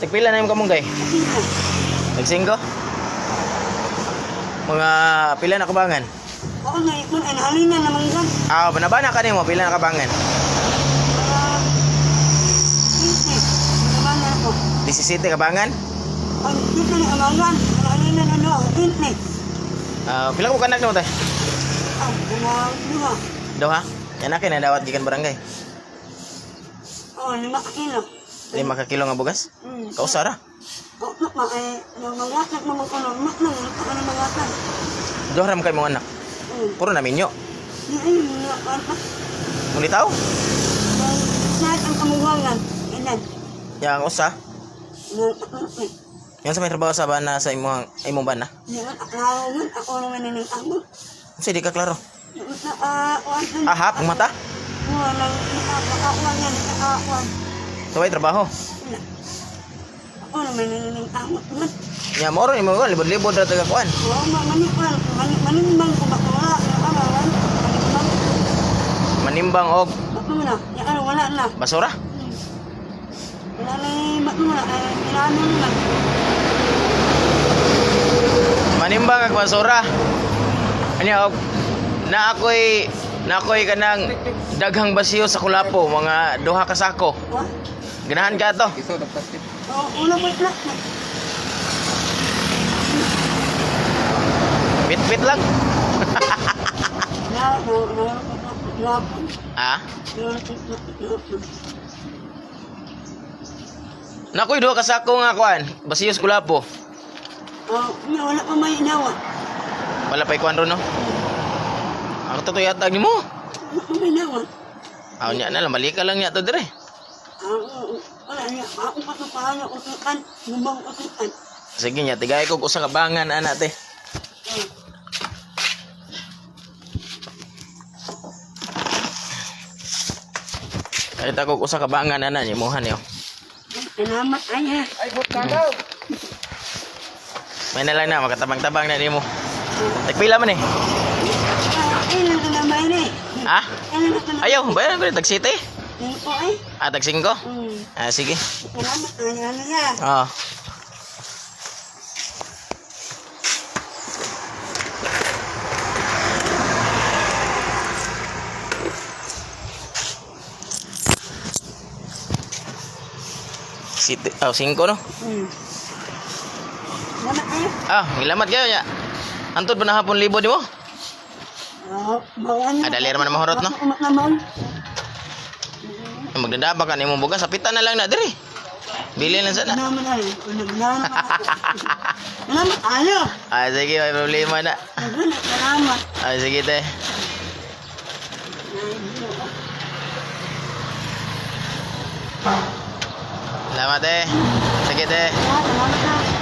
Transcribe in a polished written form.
Tagpila na yung kamunggay? Sino? Tag 5? Mga pila na kabangan? Ako na ikon, ay nahalina naman gan. Ah, banabana ka nimo, pila na kabangan? Mga 20. Naman ako. 17 kabangan? Ang dito na amangan, nahalina na no, 20. Ah, pila ko kanak nimo, tay? Ah, mga 5. Duha. Yan akin na dawat gikan barangay. Oh, 5 kilo. 5 ka kilo nga bugas? Kausara. Oh, ma ay mangatag mo ko no, mak nang ako na mangatag. Duha ra man kay mong anak. Puro na minyo. Di ay mga anak. Mulitaw? Lahat ang kamuwangan. Ilan? Yang usa. Yan sa may trabaho sa bana sa imong imong bana. Ako naman nining amo. Unsa di ka klaro? Ah, Ahap ang mata. Walang nakakakuan yan, nakakakuan. Tuway trabaho. Ako naman nining amo. Nya moro ni mo libod-libod ra taga kuan. Wa manimbang, manimbang ko ba wala, wala, manimbang. Manimbang og Bakmo na, ya ano wala na. basura. Wala na bakmo na, eh inano naman. Manimbang og basura. Anya og na ako'y kanang daghang basiyo sa kulapo, mga duha ka sako. Wa? Ganahan ka to. Iso na plastic. Oh, una mo na. Bit-bit lang. Na, na, na, na, Ah? na, na. Na ako'y duha ka sako nga kuan, basiyo sa kulapo. Oh, wala pa may inawa. Wala pa'y kuan ron, no? Ako to yatag nimo. Wala pa may inawa. Aw nya na lang balik ka lang nya to dire. Ah, wala niya. Ako pa sa paano utukan, lumang utukan. Sige nya tigay ko usa ka bangan ana te. Kahit ako usa ka bangan ana ni mohan niyo. Salamat ay ha. Ay, bot na daw. May na lang na makatabang-tabang na nimo. Tagpila man eh. Ah, ilan ka naman eh. Ha? Ilan ka naman. Ayaw, bayaran ko tag city. Ko ay. Ah, tag 5. Ah, sige. Salamat ay ano na. Ah. City, oh, 5 no? Salamat ay. Ah, ngilamat kayo nya. Antod pa na hapon libo di mo? Oh, bawan Ah, dali ra man mahurot, no? Naman. Magdadaba ka nimo bugas, sapitan na lang na diri. Bili lang sana. Naman ay. Naman. Salamat ayo. Ah, sige, may problema na. Salamat. Ah, sige te. Salamat eh. Sige te. Salamat na.